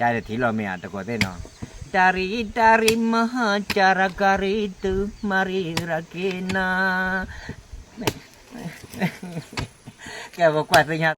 တၢ်တထံၣ်လီၤမ့ၢ်ဧါ တကိးသ့ၣ်နီၤ, တၢ်ရံတၢ်ရံမဟါ ကၢရကၤရံတုၤ မၤရံရၤက့ၤနၤ, ကဲပကွၢ်သ့ၣ်ညါ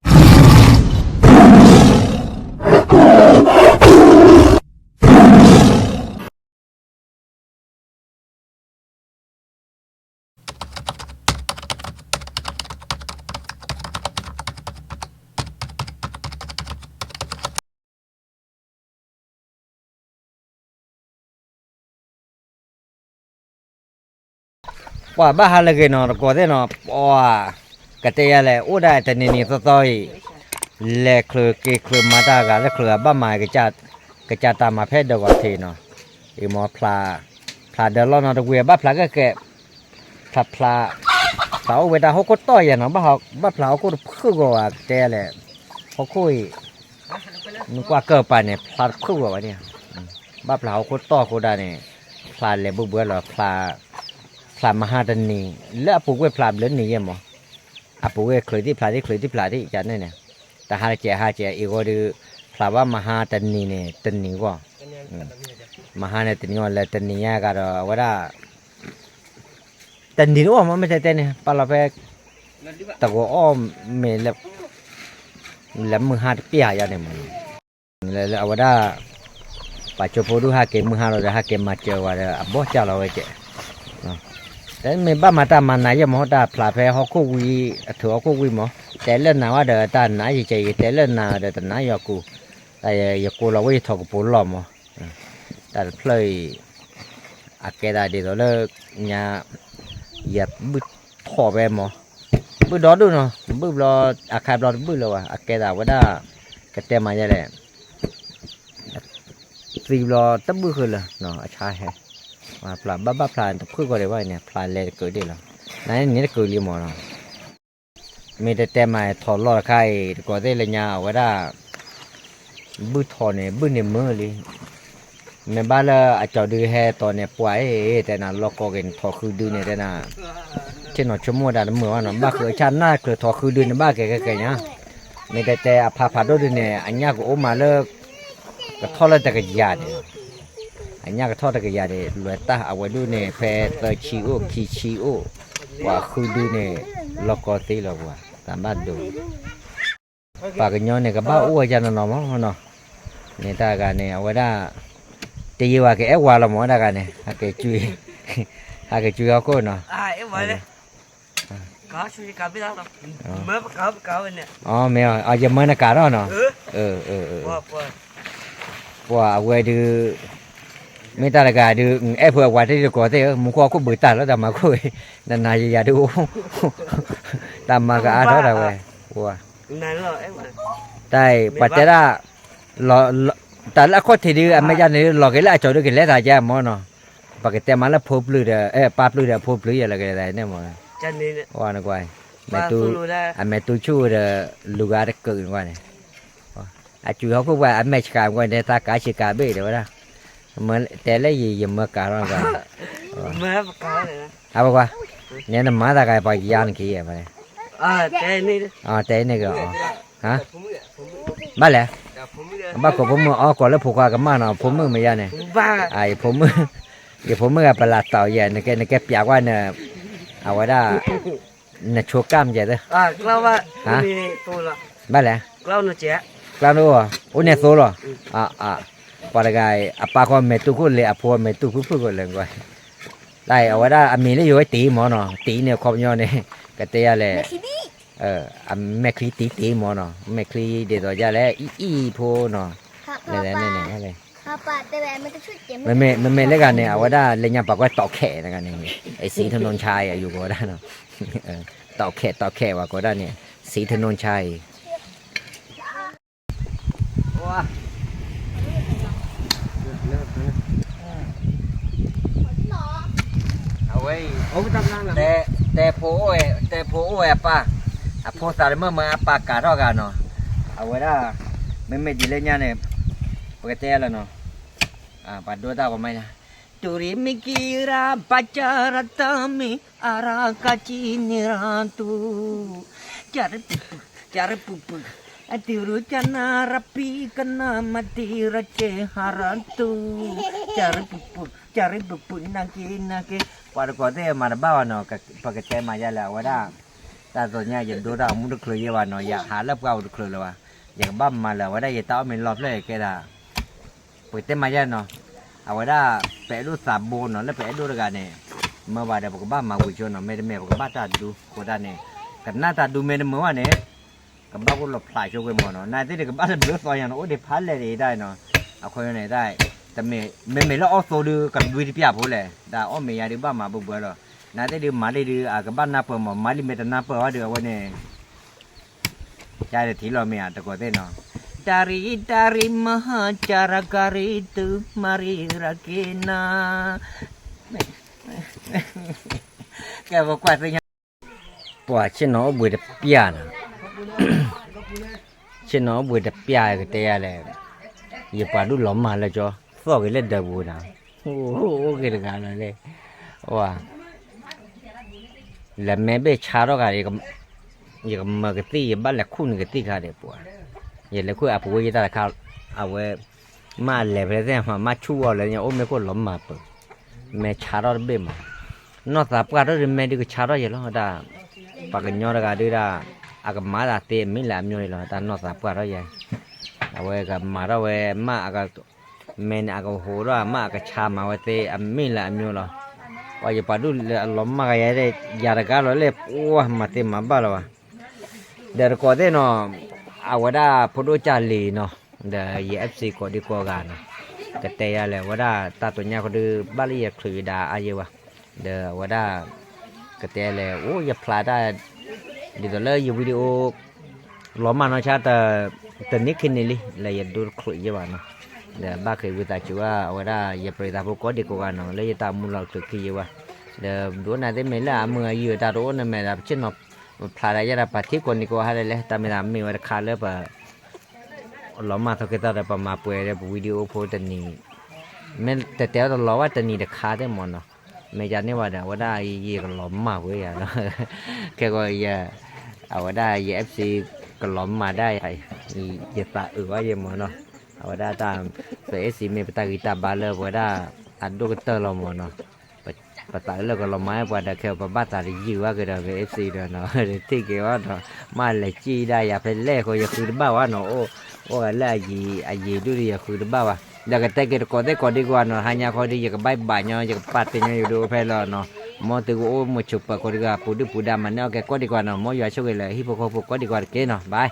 ပှၤဘၣ်ဟးလၢအဂ့ၤနီၤ တကိးသ့ၣ်နီၤ, ပှၤ ကတဲယၤလဲၣ် အိၣ်ဒၣ်တနံၤနံၤသီသီအံၤ, လဲၤချုးက့ၤချုးမၤတၢ်ဂၤလၢချုးဂၤဘၣ်မၤ ကစၢ်တၢ်မၤဖဲဒၢးဂီၤထံးနီၤ, အံၤမ့ၢ် ဖျးဒၢးလီၢ်နီၤတဝံၤ ဘၣ်ဖျးကဲကဲ, ဖျးဖျး, ဖျးအိၣ်ဝဲတၢ်ဟီၣ်ခိၣ်တီၢ်ယဲၢ်နီၤ, ဘၣ်ဖျးဟီၣ်ခိၣ်တဖုၣ်ဂီၤဝဲ ကတဲယၤလဲၣ်, ဟီၣ်ခိၣ်အံၤ မ့ၢ်ကွၢ်ကၢၢ်ပာ်န့ၣ် ဖျးတဖုၣ်ဂီၤဝဲန့ၣ်, ဘၣ်ဖျးဟီၣ်ခိၣ်တီၢ်အဃိဒၣ်န့ၣ်, ဖျးလဲၤဘၣ်ဘၣ်လီၤ, ဖျးမဟါတနံၤ, လၢအပူၤကွံာ်ဖျးဘျုးနံၤယဲၢ်မး, အပူၤကွံာ်ချုးသ့ၣ်ဖျးသ့ၣ်ချုးသ့ၣ်ဖျးသ့ၣ် ကန့ၣ်န့ၣ်, တဟါတကဲးဟါကဲး အံၤဃီဒီး, ဖျးဘၣ်မဟါတနံၤန့ၣ် တနံၤဂီၢ်, မဟါန့ၣ်တနံၤဂီၢ် လၢတနံၤညါကဒီး အဝဲဒၣ် တနံၤတအိၣ်မး မ့ၢ်တဲတဲန့ၣ် ပာ်လီၤဖဲ တဂီၤအီၣ်မ့ၢ်လၢ လၢမုၢ်ဟါတပျၢ်ယါန့ၣ်မး, လၢအဝဲဒၣ် ပှၤကၠိဖိဒုးဟဲက့ၤမုၢ်ဟါလီၤဒီး ဟဲက့ၤမၤစၢၤဝဲဒီး အဘီၣ်ကၢ်လီၤဝဲကဲး, တမ့ၢ်ဘၣ်မၤတၢ်မၤနးယဲၢ်မး တၢ်ဖျးဖဲဟီၣ်ခိၣ်ဝံၤ အထုးဟီၣ်ခိၣ်ဝံၤမး, တဲလၢနၤဝဲဒီးတၢ်နးယကဲး ယတဲလၢနၤဒီးတနးယီၤကူ, ယကိးလီၤဝဲယထီၣ်ကပိာ်လီၢ်မး, တၢ်တဖျၢၣ်အံၤ အကဲသးဒ်သိးလၢ ညါ ယဘုၣ်ထီၣ်ဖဲမး, ဘုၣ်ဒီဒူၣ်နီၤ ဘုၣ်ဘျီ အခါဘျီတဘုၣ်လၢၤဘၣ် အကဲသးဝဲဒၣ် ကတဲမၤယဲလဲၣ်, သံဘျီတဘုၣ်ဃုာ်လၢၤ အဆါဟဲ, ဖျးဘၣ်ဘၣ်ဖျးတဖုၣ်ဃီဒံးဘၣ်န့ၣ် ဖျးလဲၤတကုာ်ဒံးလီၤ, နန့ၣ်တကုာ်လံမးနီၤ မ့ၢ်တတဲမၤထီၣ်လီၢ်တခါအံၤ တကိးသ့ၣ်လၢညါအဝဲဒၣ် ဘုၣ်ထီၣ်န့ၣ် ဘုၣ်န့ၣ်မုာ်လံ, မ့ၢ်ဘၣ်လၢအကၠီၤဒုးဟဲတီၤန့ၣ် ပှၤအံၤ တဲနၤလီၢ်ကီက့ၤန့ၣ် ထီၣ်ဃုဒုန့ၣ် တဲနၤ, ဆ့ၣ်နီၤဆိကမိၣ်တၢ်တမုာ်ဘၣ်နီၤ ဘၣ်ဃုအဆၣ်နၢ်ချုးထီၣ်ဃုဒုန့ၣ် ဘၣ်ကဲကဲကဲညါ, မ့ၢ်တတဲအဖးဖးဒိၣ်ဒုန့ၣ် အညၣ်ကအိၣ်မးလၢ ကထီၣ်လၢတကယၤန့ၣ် အညၣ်ကထီၣ်တကယၤန့ၣ် လွဲၤတၢ်အဝဲဒုန့ၣ် ဖဲသၢဆံအိၣ် ခံဆံအိၣ်, ပှၤဃုဒုန့ၣ် လီၢ်ကီသ့လီၤပှၤ တၢ်ဘၣ်ဒိ, ပှၤကညီန့ၣ် ကဘၣ်အိၣ်ဝဲယါနီၢ်နီၢ်မးနီၤ, န့ၣ်တၢ်ဂၤန့ၣ် အဝဲဒၣ် တယံာ်ဝဲကအဲၣ်ဝၤလီၤမး တၢ်ဂၤန့ၣ် ဟဲက့ၤကွံာ်, ဟဲက့ၤကွံာ်ဟီၣ်ခိၣ်နီၤ မ့ၢ် ယမၢနကးထီၣ်နီၤ, ပှၤအဝဲဒုး, မ့ၢ်တၢ်တဂၤဒုး အဲၣ်ဖိအဝၤတ့ၢ်တကိးသ့ၣ်ဧၢ မူခိၣ်ဟီၣ်ခိၣ်ဘုးတၢ်လီၤ တၢ်မၤခိၣ်ဝဲ, နနၤယယၤဒုးအိၣ်, တၢ်မၤကအါထီၣ်တၢ်ဝဲ, တၢ်အံၤ ပှၤတဲဒၣ်, တၢ်လၢအခီၣ်ထံးဒုး အမဲာ်ညါန့ၣ် လီၤက့ၤလၢအကၠီၤဒုးကလဲၤသးယါမးနီၤ, ပကတဲမးလၢဖိပျုၢ်ဒီး ပၢ်ပျုၢ်ဒီးဖိပျုၢ်ယဲလီၤက့ၤသးန့ၣ်မး, နကွၢ်, အမဲာ်တူဆူၣ်ဒီး လူၤဂၤတကုာ်နကွၢ်န့ၣ်, အကွံာ်ဟီၣ်ခိၣ်ပှၤ အမဲာ်ဆှးကွၢ်န့ၣ် သးကးဆံးကးဘ့ၣ်တဲဝဲဒၣ်, တဲလၢယယမၢကးထီၣ်ကွၢ်, အဝဲကွၢ်, နဲနမၤသးကးပှၤယါနက့ၤယဲၢ်, တဲန့ၣ်က့ၤ, ဘၣ်လဲၣ်, ဘၣ်ကိးဖိမုၣ်အီၣ်ကိးလၢဖိခွါကမၣ်နီၤ ဖိမုၣ်မ့ၢ်ယါန့ၣ်, ယဖိမုၣ်, ယဖိမုၣ်ဂၤပလးတီၤယဲၢ် နကဲပျးကွၢ်န, အဝဲဒၣ်, နဆိကၣ်မယဲၢ်သၢ, ဘၣ်လဲၣ်, ကျါန့ၣ်အိၣ်, အိၣ်န့ၣ်သိလီၤ, ပှၤတဂၤအံၤ အပၢ်ဃီမဲာ်တူၢ်ခိၣ်လဲၤ အဖိမဲာ်တူၢ်ဖုၣ်ဖုၣ်ကလဲၤကွၢ်, တၢ်အံၤ အဝဲဒၣ်အမံၤလၢယိၤဝဲတံၤမးနီၤ တံၤန့ၣ် အခီပညီန့ၣ်, ကတဲယၤလဲၣ်, အမဲာ်ချံတံၤတံၤမးနီၤ မဲာ်ချံဒ်သိးယၤလဲၣ် အံၣ်အံၣ်ဖိနီၤ, န့ၣ်, မ့မ့ၢ်လၢဂၤန့ၣ် အဝဲဒၣ်လၢညါပှၤကွဲးတီၣ်ခဲးတဂၤန့ၣ်, စံးထနီၣ်ဆါအံၤ အယိၤကိးဝဲဒၣ်နီၤ, တီၣ်ခဲးတီၣ်ခဲးဝဲကိးဒၣ်န့ၣ်, စံးထနီၣ်ဆါအံၤ အဝဲအံၤ, တဲ, တဲဖိအိၣ်ဝဲ, တဲဖိအိၣ်ဝဲအပၢ်, အဖိသးတမုာ်မုာ်အပၢ်ကးထီၣ်ဂၤနီၤ, အဝဲဒၣ်, မ့မ့ၢ်ဒ်လဲၣ်ညါန့ၣ်, ပကတဲလၢနီၤ, ပှၤဒိတၢ်ဂီၤမးညါ, တူၢ်ရံမံကံရၢ ဘၣ်ကၢရတၢမံၤ အရၢကၠံနံၤရၢတူၢ်, ကၠၢ်ရပုၢ်ပုၢ်, ကၠၢ်ရပုၢ်ပုၢ်, အတံရူကနၣ်ရပံ ကနၣ်မတံရက့ဟရတူ, ကရံပူၤပူၤ ကရံပူၤပူၤ နၢ်က့နၢ်က့, ပှၤတကိးသ့ၣ်မၤတဘၣ်ဘၣ်နီၤ, ပကတဲမၤယါလၢအဝဲဒၣ်, တၢ်သ့ၣ်ညါ ယဒိတၢ်အိၣ်မူတချုးယဲဘၣ်နီၤ, ယဟးလၢပှၢ်အိၣ်တချုးလၢၤဘၣ်, ယကဘၣ်မၤလၢအဝဲဒၣ် ယတၢ်အီၣ်မ့ၤလီၢ်ဖျၢၣ်ကဲဒၣ် ပကတဲမၤယါနီၤ, အဝဲဒၣ် ပအဲၣ်ဒိၣ်သးဘိနီၤ, လၢပအဲၣ်ဒိၣ်တဂၤန့ၣ်, မၢဘၣ်ဒီး ပကဘၣ်မၤဝံၤဆိနီၤ, မ့တမ့ၢ် ပကဘၣ်တၢ်ဒူအဃိသတးန့ၣ်, ကနၣ်တၢ်ဒူမ့တမ့ၢ်ဘၣ်န့ၣ်, ကဘၣ်အိၣ်လီၤဖျးဆိကွံာ်မ့ၢ်နီၤ, နာ်သ့ၣ်ဒုးကဘၣ်တဘျုးသီညါနီၤ, အိၣ်ဒံးဖးလဲၢ်ဒံးတၢ်နီၤ, အဃိန့ၣ်တၢ်, တမ့ၢ် မ့မ့ၢ်လၢအီၣ်သိဒုး ကဘျုးတပျၢ်ဖိလဲၣ်, တၢ်အီၣ်မ့ၤယါဒုးဘၣ်မၤဘၢဘၢလီၤ, နာ်သ့ၣ်ဒုးမၤလံဒုး အကဘၣ်နၢ်ပၢၢ်မ့ၢ်, မၤလံမ့ၢ်တနၢ်ပၢၢ်ဘၣ်ဒုး အဝဲန့ၣ် ကတထံၣ်လီၤမ့ၢ်ဧါ တကိးသ့ၣ်နီၤ, တၢ်ရံတၢ်ရံမဟါ ကၢ်ရကၤရံ တုၤမၤရံရက့နၤ, ကဲပကွၢ်သ့ၣ်ညါ, ပှၤဆ့ၣ်နီၤအိၣ်ဘှံးတပျၢ်နီၤ, ဆ့ၣ်နီၤအိၣ်ဘှံးတပျၢ်ကတဲယၤလဲၣ်, ယပှၤဒုးလီၤမၢ်လၢကၠီ, သီၣ်က့ၤလၢဒၢးပူၤနီၤ, အိၣ်က့ၤတဂၤလီၤလဲၣ်, ဝါ လဲၤမဲဘ့ၣ်ဆါထီၣ်ဂၤဒီး, ယကမၤကသံၣ် ယဘၣ်လဲၤခူၣ်န့ၢ်ကသံၣ်ခါဒီးပှၤ, ယလဲၤခူၣ်အပူၤဝဲယတၢ်တခါ, အဝဲ, မ့ၢ်အလဲၤဖဲသ့ၣ်မး မ့ၢ်ဆူၣ်အီၤလၢညါအိၣ်မ့ၢ်ခိၣ်လီၤမၢ်ပၢၤ, မဲဆါထီၣ်တဘ့ၣ်မး, နီၢ်သးပှၢ်ထီၣ်ဒီးမဲဒုးကဆါထီၣ်ယဲလီၤ, တၢ်, ပှၤကညီတဂၤဒုးဒၣ်, အကမၤသးသ့အမ့ၢ်လၢအမျိုးလီၤ, တၢ်နီၢ်သးပှၢ်ထီၣ်ယဲ, အဝဲကမၤထီၣ်ဝဲမ့ၢ် မဲန့ၣ် အကဟိးထီၣ်မ့ၢ်အကဆါမၤဝဲသ့အမ့ၢ်လၢအမျိုးလီၤ, ပှၤယပှၤဒုးလၢအလီၤမၢ်ကယဲဒၣ် ယၤတဂၤလီၤလဲၣ်, ပှၤမၤသ့မၤဘၣ်လီၤဘၣ်, ဒီးတကိးသ့ၣ်နီၤ, အဝဲဒၣ်ဖိဒိၣ်ကၢ်လံၤနီၤ, ဒီးယ FC ကိးဒံကိးဂၤနီၤ, ကတဲယၤလဲၣ် အဝဲဒၣ်တၢ်တိာ်ညါဃီဒုး ဘၣ်လၢယချုးယဒါအါယဲဝဲ, ဒီးအဝဲဒၣ်, ကတဲလဲၣ် အိၣ်ယဖျါတၢ်, ဒ်သိးလၢယ video လီၤမၢ်နီၢ်ဆါ တနံၣ်ခံနံၣ်လံ လၢယဒိတချုးယဲဘၣ်နီၤ, ဒီးဘၣ်ဃ့ဝံသးစူၤဘၣ် အဝဲဒၣ်ယပရံးသးဖိကိးဒံကိးဂၤနီၤ လၢယတၢ်မူလီၤချုးခံယဲဝဲ, ဒီးဒိးနၤသ့ၣ်မ့ၢ်လၢအမုာ်အယုာ်တၢ်တအိၣ်န့ၣ်မ့ၢ်ဒၣ် ပဆ့ၣ်နီၤ, ပဖျါဒၣ်ယဲဒၣ်ပှၤထံၣ်ကိးနံၤကိးဟါဒ်လဲၣ် တၢ်မ့ၢ်တၢ်မ့ၢ်ဝဲတခါလၢပ လီၤမၢ်သီခ့သီဒီး ပမၤပှဲၤဒီးပ video ဖိတနံၤ, မ့ၢ်တတဲအီၤတလီၤဘၣ်တနံၤတခါသ့ၣ်မ့ၢ်နီၤ, မ့ၢ်ယၤန့ၢ်ဘၣ်ဒီး အဝဲဒၣ်ယကလီၤမၢ်ဝဲယၤနီၤ, ခဲကီးယ, အဝဲဒၣ်ယ FC ကလီၤမၢ်ဒၣ်ယၤ, ယသးအုးဘၣ်ယဲမ့ၢ်နီၤ, အဝဲဒၣ်တၢ်, ပ FC မ့ၢ်ပတၢ်ဂံၢ်တၢ်ဘါလၢပဝဲဒၣ်, အဒိၣ်ကတၢၢ်လီၤမ့ၢ်နီၤ ပသးလၢကလီၤမၢ်ပှၤဒီး ခဲပဘၣ်သးတယုၢ်ဘၣ်က့ၤဒီး ပ FC ဒီးနီၤ, ထံၣ်က့ၤဝဲဒီး, မ့ၢ်လဲၤစံၣ်ဒၣ်ယၤဖဲလဲၣ်ဃီ ယဃုတဘၣ်ဝဲနီၤ, အိၣ်ဝဲလၢအယံၤဒုးဒီးယဃုတဘၣ်ဘၣ်, ဒီးကတဲက့ၤတကိးသ့ၣ်ကိးဒံကွၢ်နီၤ, ဟါညါဃီဒီး ယကဘၣ်ဘၣ်ညီ ယကပာ်တ့ၢ်ညီယဒုးအိၣ်ဖဲလီၤနီၤ, မ်သုကအိၣ်မုာ်ဆိးပၢၤကိးဒံကွၢ် ပူၤဒုၣ်ပူၤဒါမၤန့ၢ်အီၣ်ကဲကိးဒံကွၢ်နီၤ, မ်ယွၤဆိၣ်ဂ့ၤလၢဟံၣ်ဖိဃီဖိကိးဒံကွၢ်တက့ၢ်နီၤ, bye.